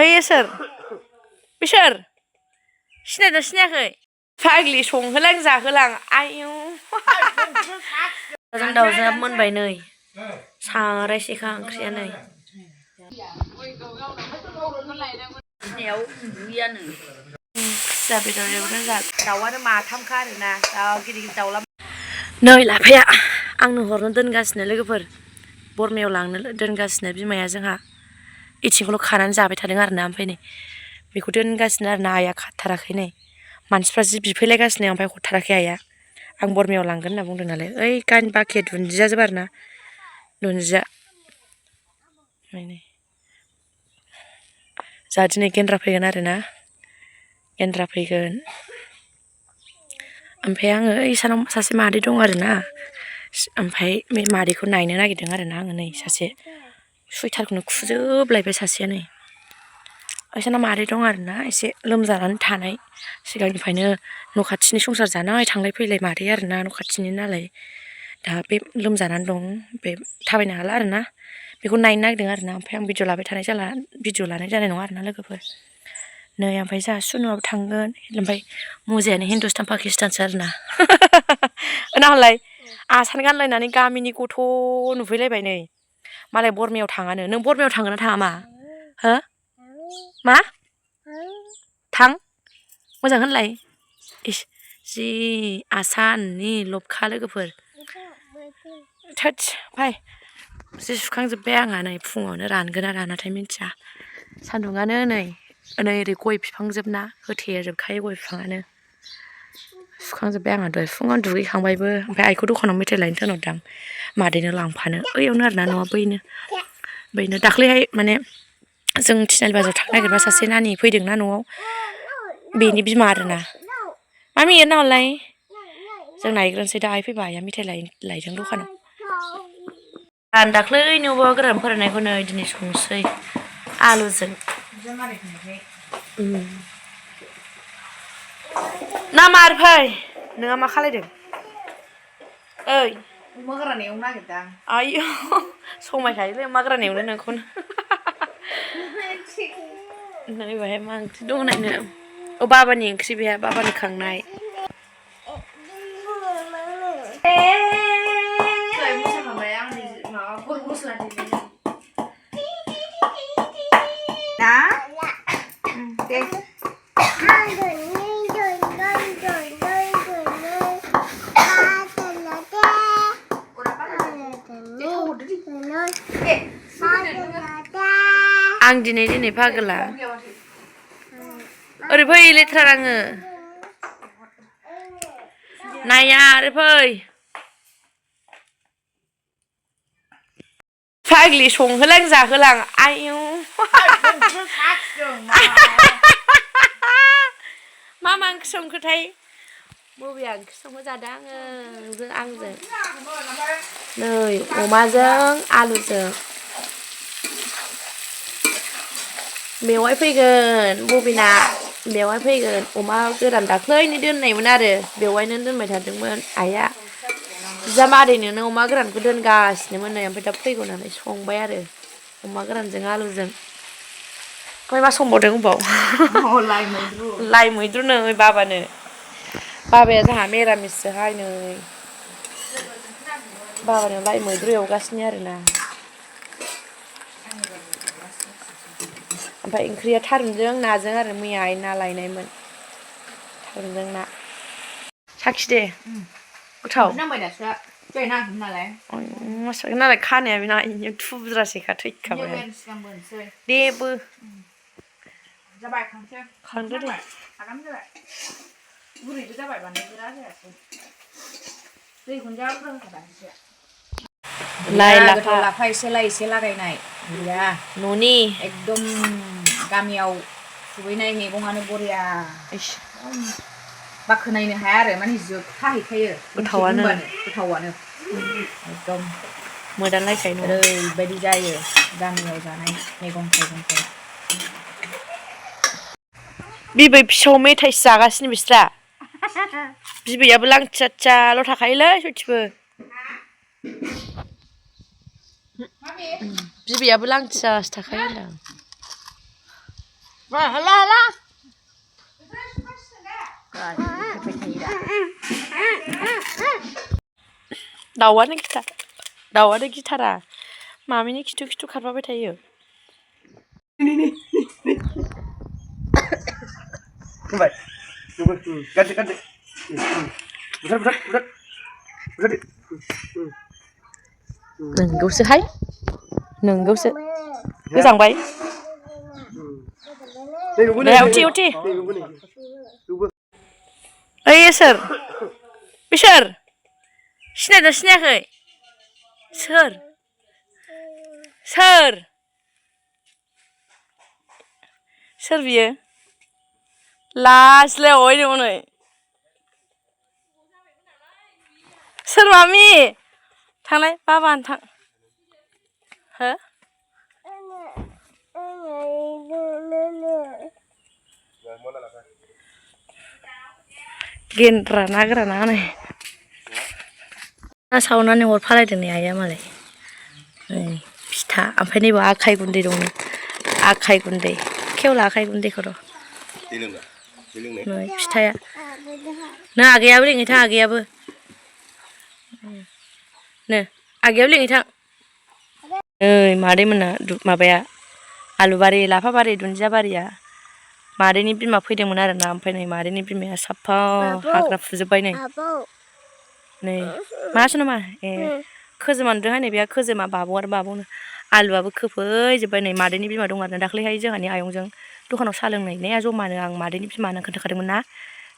ओइ सोर बिसोर सिनायदों सिनायाखै फाग्लि संहोलां जाहोलां आयौ जों दाउजों मोनबाय नै सारायसेखा ओंख्रिया नै खुसिया बेदर एवनानै जा दाउआनो माथामखा आरोना दाउ गिदिर गिदिर दाउला नै लाफाया आंनो हरनो दोनगासिनो लोगोफोर बरमायाव लांनो दोनगासिनो बिमाया जोंहा इथिंखौल' खानानै जाबाय थादों आरोना ओमफ्राय नै बेखौ दोनगासिनो आरोना आइया खाथाराखै नै मानसिफ्रा जि बिफैलायगासिनो ओमफ्राय हरथाराखै आइया आं बरमायाव लांगोन होनना बुंदों नालाय ओइ गान बाखिया दुन्दिया जोब आरोना दुन्दिया जोंहा दिनै गेन्द्रा फैगोन आरोना गेन्द्रा फैगोन ओमफ्राय आङो इसानाव सासे मादै दं आरोना ओमफ्राय बे मादैखौ नायनो नागिरदों आरोना आङो नै सासे सुइटारखौनो खुजोबलायबाय सासेया नै इसाना मादै दं आरोना एसे लोमजानानै थानाय सिगांनिफ्रायनो न' खाथिनि संसार जानाय थांलाय फैलाय मादै आरोना न' खाथिनि नालाय दा बे लोमजानानै दं बे थाबायनो हाला आरोना बेखौ नायनो नागिरदों आरोना ओमफ्राय आं भिडिअ लाबाय थानाय जाला भिडिअ लानाय जानाय नङा आरोना लोगोफोर नै ओमफ्राय जोंहा सुनुआबो थांगोन ओमफ्राय मुजायानो हिन्दुस्तान पाकिस्तानसो आरोना नाहरलाय आसान गानलायनानै गामिनि गथ' नुफैलायबाय नै मालाय बरमायाव थाङानो नों बरमायाव थांगोन ना थाङा मा हो मा थां मोजां होनलाय इस जि आसाननि लबखा लोगोफोर थोदस फै जि सुखांजोब्बाय आंहा नै फुङावनो रानगोन ना रानाथाय मिन्थिया सान्दुङानो नै ओरै गय बिफांजोबना होथेजोबखायो गय बिफाङानो सुखांजोब्बाय आंहा दहाय फुङावनो दुगैखांबायबो ओमफ्राय आइखौ दखानाव मेथाइ लायनो थिनहरदां मादैनो लांफानो ओइयावनो आरोना न'आ बैनो दाख्लैहाय माने जों थिनालि बाजाराव थांनो नागिरबा सासे नानि फैदोंना न'आव बेनि बिमा आरोना मामि नाहरलाय जों नायग्रोनोसै दा आइ फैबा आइया मेथाइ लायदों दखानाव आं दाख्लैनि अमा गोरान फोराननायखौ नै दिनै संसै आलुजों ना मार फै नोंहा मा खालायदों ओइ अमा गोरान एवनो नागिरदां आयौ समायखायोलै अमा गोरान एवनो नोंखौनो नै बेहाय मा ओंख्रि दं नायनो अ बाबानि ओंख्रि बेहा बाबानि खांनाय आं दिनै फागोला ओरै फै लेथ्रा नाङो नाया ओरै फै फाग्लि संहोलां जाहोलां आयौ मा ओंख्रि संखोथाय बबेया ओंख्रि संखो जादों आंजों नै अमाजों आलुजों मेवाइ फैगोन बबिना मेवाइ फैगोन अमा गोरान दाख्लैनि दोननायमोन आरो बेवायनो दोनबाय थादोंमोन आइया बिजामादैनोनो अमा गोरानखौ दोनगासिनोमोन नै ओमफ्राय दा फैगौ नालाय संबाय आरो अमा गोरानजों आलुजों ओमफ्राय मा संबावदों बाव लाइ मैद्रु नै बाबाया जोंहा मिरामिससोहाय नै बाबानो लाइ मैद्रु एवगासिनो आरोना ओमफ्राय ओंख्रिया थारुनजों नाजों आरो मैया आइ ना लायनायमोन थारुनजों ना साखिदे गोथाव नालाय खानाया बेना थुब्रासेखा थैखाबाय देबो खांदो दे गुरैबो जाबाय बांद्राय गोरा जायासै दैखौनो जा बुरजा होखादां एसे लाइ लाफा एसे लागायनाय गैया न'नि एकदम गामियाव खुबैनाय मैगङानो बरिया बाखोनायनो हाया आरो माने जोबथाहैखायो गोथावानो एकदम मोदानलायखायो ओरैबायदि जायो गामियाव जानाय मैगं थाइगंखौ बिबै फिसौ मेथाइसो जागासिनो बिस्रा बिबैयाबो लांथियाल' थाखायोलै सयथिबो बिबैयाबो लांथियासो थाखायो होनदां दाउआनो गिथारा मामिनि खिथु खिथु खारफाबाय थायो नोंगौसोहाय नोंगौसो गोजांबाय उथि उथि ओइ सोर बिसोर सिनायदों सिनायाखै सोर सोर सोर बियो लास्लाय अय नै सोर मामि थांलाय बाबानो थां हो गेन्द्रा ना गोराना नै ना सावनानै हरफालायदों नै आइया मालाय नै फिथा ओमफ्राय नैबे आखाइ गुन्दै दं आखाइ गुन्दै खेवला आखाइ गुन्दैखौ र' नै फिथाया नै आगैयाबो लिङै थां आगैयाबो नो आगैयाबो लिङै थां नै मादै मोना माबाया आलुबारि लाफाबारि दुन्दिया बारिया मादैनि बिमा फैदोंमोन आरोना ओमफ्राय नै मादैनि बिमाया साफा हाग्रा फुजोब्बाय नै नै मासो नामा ए खोजोमा नुदोंहाय नै बेहा खोजोमा बाब' आरो बाब'नो आलुआबो खोफैजोब्बाय नै मादैनि बिमा दं आरो दाख्लैहाय जोंहानि आयंजों दखानाव साहा लोंनाया जमानो आं मादैनि बिमानो खोन्थाखादोंमोन ना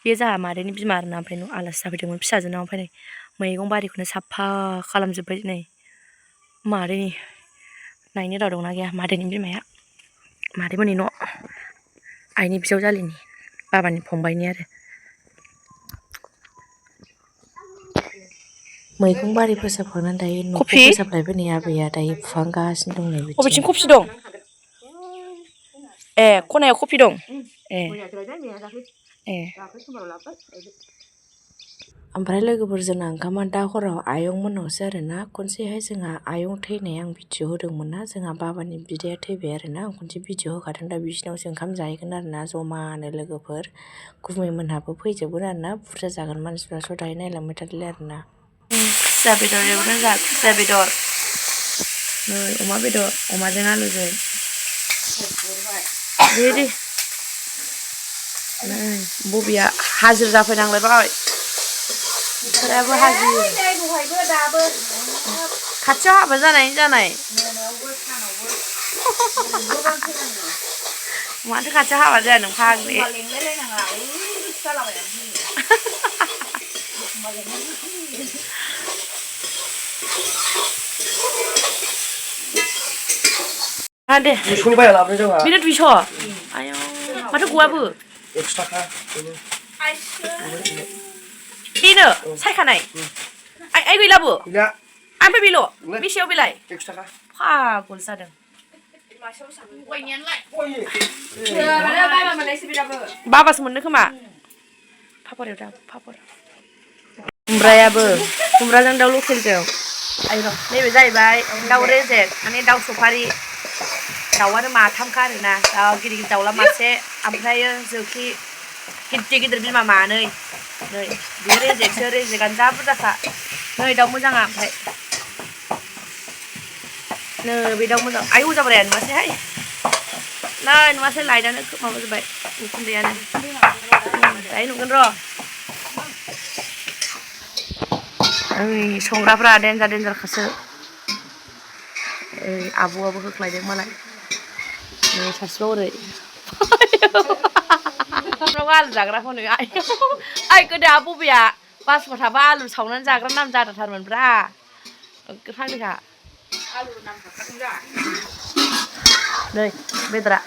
बे जोंहा मादैनि बिमा आरोना ओमफ्राय आलासि जाफैदोंमोन फिसाजोनाव ओमफ्राय नै मैगं बारिखौनो साफा खालामजोब्बाय नै मादैनि नायनो राव दंना गैया मादैनि बिमाया मादैमोननि न' आइनि बिजावजालिनि बाबानि फंबायनि आरो मैगं बारि फोसाबखांनानै दायो न'खौ फोसाबलायबाय नै आबैया दायो फुहांगासिनो दं नै बबेथिं कफि दं ए खनायाव कफि दं ए ओमफ्राय लोगोफोर जोंना ओंखामा दा हराव आयं मोननावसो आरोना खनसेहाय जोंहा आयं थैनाय आं भिडिअ होदोंमोन ना जोंहा बाबानि बिदाया थैबाय आरोना आं खनसे भिडिअ होखादों दा बिसिनावसो ओंखाम जाहैगोन आरोना जमानो लोगोफोर गुमैमोनहाबो फैजोबगोन आरोना बुरजा जागोन मानसिफ्रा स' दायो नायलांबाय थादोलै आरोना खुसिया बेदर एवदों जा खुसिया बेदर नै अमा बेदर अमाजों आलुजों दे नै बबिया हाजिर जाफैनांलायबाय बिसोराबो हाजिर खाथियाव हाबा जानायनि जानाय माथो खाथियाव हाबा जाया नों फाग्लि दे बेनो 200 आयौ माथो गवाबो 1 थाखा बेनो सायखानाय आइ गैलाबो ओमफ्राय बेल' बेसेयाव बेलाय 1 थाखा फागल जादों बाबासो मोननो खोमा पापरायाव दा पापर खुमब्रायाबो खुमब्राजों दाउ लकेलजों नैबे जाहैबाय दाउ रेजेक माने दाउ सफारि दाउआनो माथामखा आरोना दाउ गिदिर गिदिर दाउला मासे ओमफ्रायो जोख्लि गिदिर गिदिर बिमा मानै नै बे रेजेकसो रेजेकआनो जा बुरजाखा नै दाउ मोजाङा ओमफ्राय नै बे दाउ मोजां आयौ जाबाय नुवासैहाय नै नुवासै लाइटआनो माबाजोब्बाय उखुन्दैयानो दायो नुगोन र' ओइ संग्राफ्रा देन्जारखासो ओइ आब'आबो होख्लायदों मालाय नै सासेबाव ओरै आलु जाग्राखौ नै आइ गोदो आब' बबिया बासुगाव थाबा आलु सावनानै जाग्रा नाम जाथारमोनब्रा फाग्लिखा नै बेदरा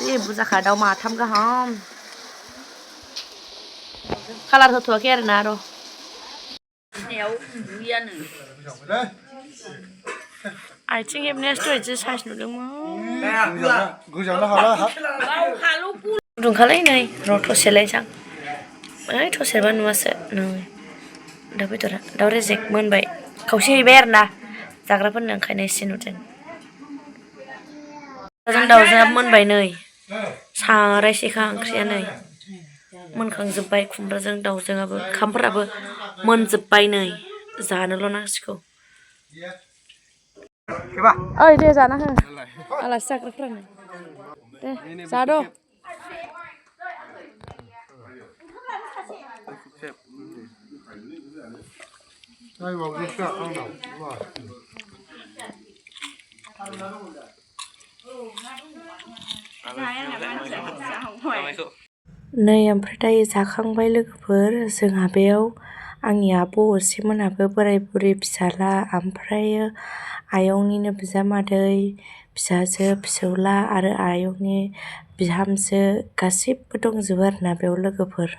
जि बुरजाखा दाउ माथाम गाहाम कालार होथ'वाखै आरोना र' आथिं हेबनायासो दहाय जि साइस नुदोंमोन गुदुंखालै नै र' थसेलायसां ओइ थसेबा नुवासो नै दाउ बेदरा दाउ रेजेक मोनबाय खावसे हैबाय आरोना जाग्राफोरनो ओंखायनो एसे नुदों दाउजों मोनबाय नै सारायसेखा ओंख्रिया नै मोनखांजोब्बाय खुमब्राजों दाउजोंआबो ओंखामफोराबो मोनजोब्बाय नै जानोल' नांसिगौ ओइ दे जाना हो आलासि जाग्राफोरानो दे जाद' नै ओमफ्राय दायो जाखांबाय लोगोफोर जोंहा बेयाव आंनि आब' असेमोनाबो बोराय बुरै फिसाला ओमफ्रायो आयंनिनो बिजामादै फिसाजो फिसौला आरो आयंनि बिहामजो गासिबो दंजोबो आरोना बेयाव लोगोफोर